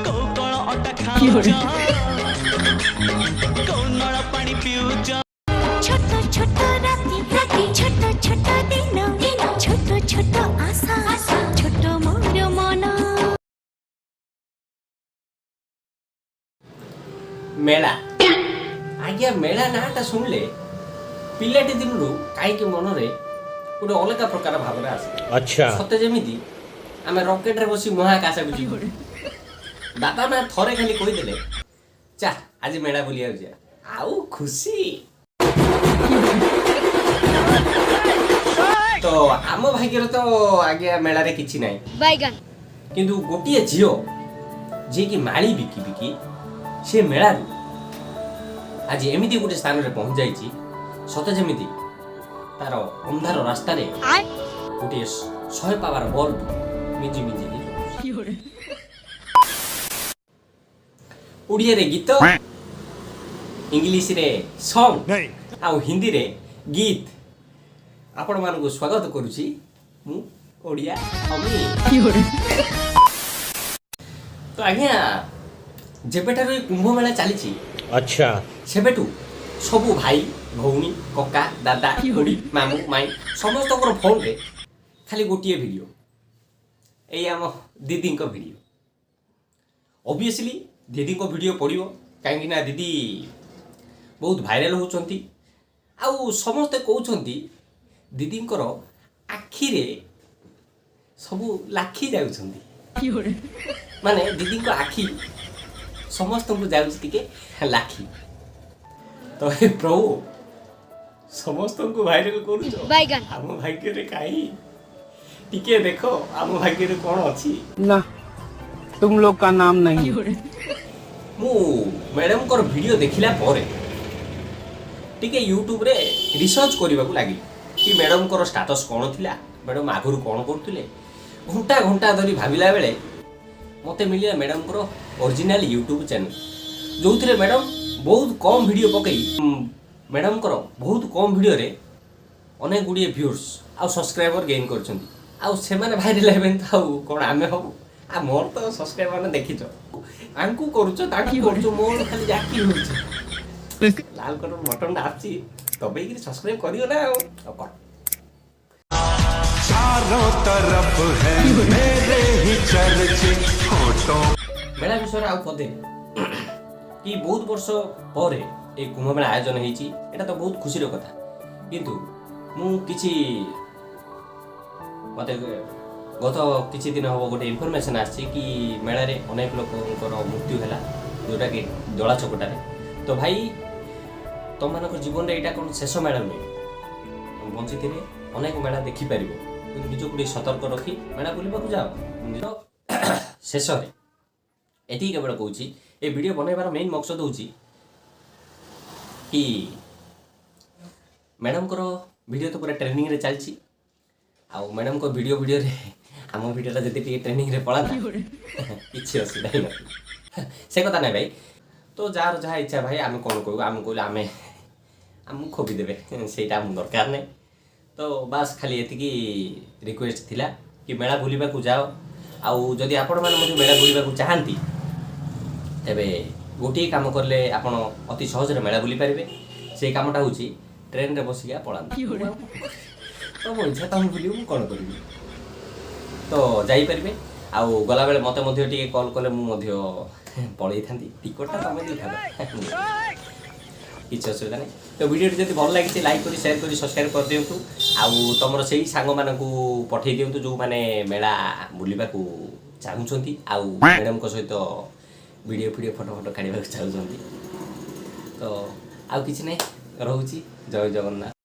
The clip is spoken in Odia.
କୋଉ କଳ ଅଟା ଖାଉଛ, କୋଉ ନଳ ପାଣି ପିଉଛ? ଛୋଟ ଛୋଟ ରାତି ରାତି, ଛୋଟ ଛୋଟ ଦିନ ଦିନ, ଛୋଟ ଛୋଟ ଆଶା ଆଶା, ଛୋଟ ମୋର ମନ। ମେଳା ଆଜ୍ଞା, ମେଳା ନାଁଟା ଶୁଣିଲେ ପିଲାଟି ଦିନରୁ କାହିଁକି ମନରେ ଗୋଟେ ଅଲଗା ପ୍ରକାର ଭାବନା ଆସେ। ସତେ ଯେମିତି ଆମେ ରକେଟରେ ବସି ମହାକାଶକୁ ଯିବୁ। ବାପା ମା ଥରେ ଖାଲି କହିଦେଲେ, "ଚା ଆଜି ମେଳା ବୁଲିବାକୁ ଯିବା", ଆଉ ଖୁସି ତ। ଆମ ଭାଗ୍ୟରେ ତ ଆଜ୍ଞା ମେଳାରେ କିଛି ନାହିଁ। ବାଇଗଣ। କିନ୍ତୁ ଗୋଟିଏ ଝିଅ, ଯିଏକି ମାଳି ବିକି ବିକି ସେ ମେଳାରୁ ଆଜି ଏମିତି ଗୋଟେ ସ୍ଥାନରେ ପହଞ୍ଚାଇଛି, ସତେ ଯେମିତି ତାର ଅନ୍ଧାର ରାସ୍ତାରେ ଗୋଟିଏ 100 ପାୱାର ବଲ୍ବ ମିଜି ମିଜି ହେଇ ଜଳୁଛି। ଓଡ଼ିଆରେ ଗୀତ, ଇଂଲିଶରେ ସଙ୍ଗ ଆଉ ହିନ୍ଦୀରେ ଗୀତ। ଆପଣମାନଙ୍କୁ ସ୍ୱାଗତ କରୁଛି ମୁଁ ଓଡ଼ିଆ ଅମି। ତ ଆଜ୍ଞା, ଯେବେଠାରୁ ଏଇ କୁମ୍ଭମେଳା ଚାଲିଛି, ସେବେଠୁ ସବୁ ଭାଇ ଭଉଣୀ, କକା, ଦାଦା, ଖୁଡ଼ି, ମାମୁଁ, ମାଇଁ ସମସ୍ତଙ୍କର ଫୋନରେ ଖାଲି ଗୋଟିଏ ଭିଡ଼ିଓ, ଏଇ ଆମ ଦିଦିଙ୍କ ଭିଡ଼ିଓ। ଅବଭିୟସଲି ଦିଦିଙ୍କ ଭିଡ଼ିଓ ପଡ଼ିବ, କାହିଁକି ନା ଦିଦି ବହୁତ ଭାଇରାଲ ହେଉଛନ୍ତି ଆଉ ସମସ୍ତେ କହୁଛନ୍ତି ଦିଦିଙ୍କର ଆଖିରେ ସବୁ ଲାଖି ଯାଉଛନ୍ତି। ମାନେ ଦିଦିଙ୍କ ଆଖି ସମସ୍ତଙ୍କୁ ଯାଉଛି ଟିକେ ଲାଖି। ତ ହେ ପ୍ରଭୁ, ସମସ୍ତଙ୍କୁ ଭାଇରାଲ କରୁଛ, ବାଇଗଣ। ଆମ ଭାଗ୍ୟରେ କାହିଁ? ଟିକେ ଦେଖ, ଆମ ଭାଗ୍ୟରେ କ'ଣ ଅଛି। ना, तुम लोग का नाम नहीं। ମୁଁ ମ୍ୟାଡ଼ାମଙ୍କର ଭିଡ଼ିଓ ଦେଖିଲା ପରେ ଟିକେ ୟୁଟ୍ୟୁବରେ ରିସର୍ଚ୍ଚ କରିବାକୁ ଲାଗିଲି କି ମ୍ୟାଡ଼ାମଙ୍କର ଷ୍ଟାଟସ୍ କ'ଣ ଥିଲା, ମ୍ୟାଡ଼ାମ ଆଗରୁ କ'ଣ କରୁଥିଲେ। ଘଣ୍ଟା ଘଣ୍ଟା ଧରି ଭାବିଲା ବେଳେ ମୋତେ ମିଳିଲା ମ୍ୟାଡ଼ାମଙ୍କର ଅରିଜିନାଲ ୟୁଟ୍ୟୁବ୍ ଚ୍ୟାନେଲ୍, ଯେଉଁଥିରେ ମ୍ୟାଡ଼ାମ ବହୁତ କମ୍ ଭିଡ଼ିଓ ପକାଇ, ମ୍ୟାଡ଼ାମଙ୍କର ବହୁତ କମ୍ ଭିଡ଼ିଓରେ ଅନେକ ଗୁଡ଼ିଏ ଭ୍ୟୁର୍ସ ଆଉ ସବସ୍କ୍ରାଇବର ଗେନ୍ କରିଛନ୍ତି। ଆଉ ସେମାନେ ଭାଇରାଲ ହେବେନି ତ ଆଉ କ'ଣ ଆମେ ହବୁ? ଆଉ ମୋର ତ ସବସ୍କ୍ରାଇବର ମାନେ ଦେଖିଛ, ଆଙ୍କୁ କରୁଛ, ତାଙ୍କୁ କରୁଛ, ମୋର ଖାଲି ଜାକି ହେଉଛି। ଲାଲ କଲର ବଟନଟା ଆସୁଛି, ଦବେଇକିରି ସବସ୍କ୍ରାଇବ କରିବ ନା ଆଉ ଆଉ କର। चारों तरफ है मेरे ही चर्चे होठों ମେଳା ବିଷୟରେ ଆଉ ପଦେ କି ବହୁତ ବର୍ଷ ପରେ ଏଇ କୁମ୍ଭମେଳା ଆୟୋଜନ ହେଇଛି, ଏଇଟା ତ ବହୁତ ଖୁସିର କଥା। କିନ୍ତୁ ମୁଁ କିଛି ମୋତେ ଗତ କିଛି ଦିନ ହେବ ଗୋଟେ ଇନଫର୍ମେସନ୍ ଆସିଛି କି ମେଳାରେ ଅନେକ ଲୋକଙ୍କର ମୃତ୍ୟୁ ହେଲା, ଯେଉଁଟାକି ଦଳା ଚକଟାରେ। ତ ଭାଇ, ତମମାନଙ୍କ ଜୀବନରେ ଏଇଟା କ'ଣ ଶେଷ ମେଳା ନୁହେଁ। ତମେ ବଞ୍ଚିଥିଲେ ଅନେକ ମେଳା ଦେଖିପାରିବ, କିନ୍ତୁ ନିଜକୁ ଟିକେ ସତର୍କ ରଖି ମେଳା ବୁଲିବାକୁ ଯାଅ। ତ ଶେଷରେ ଏତିକି କେବଳ କହୁଛି, ଏ ଭିଡ଼ିଓ ବନେଇବାର ମେନ୍ ମକସଦ ହେଉଛି କି ମ୍ୟାଡ଼ାମଙ୍କର ଭିଡ଼ିଓ ତ ପୁରା ଟ୍ରେଣ୍ଡିଂରେ ଚାଲିଛି, ଆଉ ମ୍ୟାଡ଼ାମଙ୍କ ଭିଡ଼ିଓରେ ଆମ ଭିଡ଼ିଓଟା ଯଦି ଟିକେ ଟ୍ରେଣ୍ଡିଂରେ ପଳାନ୍ତା, କିଛି ଅସୁବିଧା ହିଁ ନଥିଲା। ସେ କଥା ନାହିଁ ଭାଇ, ତ ଯାହାର ଯାହା ଇଚ୍ଛା ଭାଇ, ଆମେ କ'ଣ କହିବୁ? ଆମେ କହିଲେ ଆମେ ଆମକୁ ଖୋବି ଦେବେ, ସେଇଟା ଆମକୁ ଦରକାର ନାହିଁ। ତ ବାସ୍, ଖାଲି ଏତିକି ରିକ୍ୱେଷ୍ଟ ଥିଲା କି ମେଳା ବୁଲିବାକୁ ଯାଅ। ଆଉ ଯଦି ଆପଣମାନେ ମଧ୍ୟ ମେଳା ବୁଲିବାକୁ ଚାହାନ୍ତି, ତେବେ ଗୋଟିଏ କାମ କଲେ ଆପଣ ଅତି ସହଜରେ ମେଳା ବୁଲି ପାରିବେ। ସେଇ କାମଟା ହେଉଛି ଟ୍ରେନରେ ବସିକି ପଳାନ୍ତୁ। ତମ ଇଚ୍ଛା, ତମେ ବୁଲିବ, ମୁଁ କ'ଣ କରିବି? ତ ଯାଇପାରିବେ, ଆଉ ଗଲାବେଳେ ମୋତେ ମଧ୍ୟ ଟିକେ କଲ୍ କଲେ ମୁଁ ମଧ୍ୟ ପଳେଇଥାନ୍ତି। ଟିକଟଟା ତମେ ଦେଇଥାନ୍ତ, କିଛି ଅସୁବିଧା ନାହିଁ। ତ ଭିଡ଼ିଓଟି ଯଦି ଭଲ ଲାଗିଛି, ଲାଇକ୍ କରି, ସେୟାର କରି, ସବସ୍କ୍ରାଇବ୍ କରିଦିଅନ୍ତୁ ଆଉ ତୁମର ସେଇ ସାଙ୍ଗମାନଙ୍କୁ ପଠାଇ ଦିଅନ୍ତୁ, ଯେଉଁମାନେ ମେଳା ବୁଲିବାକୁ ଚାହୁଁଛନ୍ତି ଆଉ ମ୍ୟାଡ଼ାମଙ୍କ ସହିତ ଭିଡ଼ିଓ ଫିଡ଼ିଓ, ଫଟୋ ଫଟୋ କାଢ଼ିବାକୁ ଚାହୁଁଛନ୍ତି। ତ ଆଉ କିଛି ନାହିଁ, ରହୁଛି। ଜୟ ଜଗନ୍ନାଥ।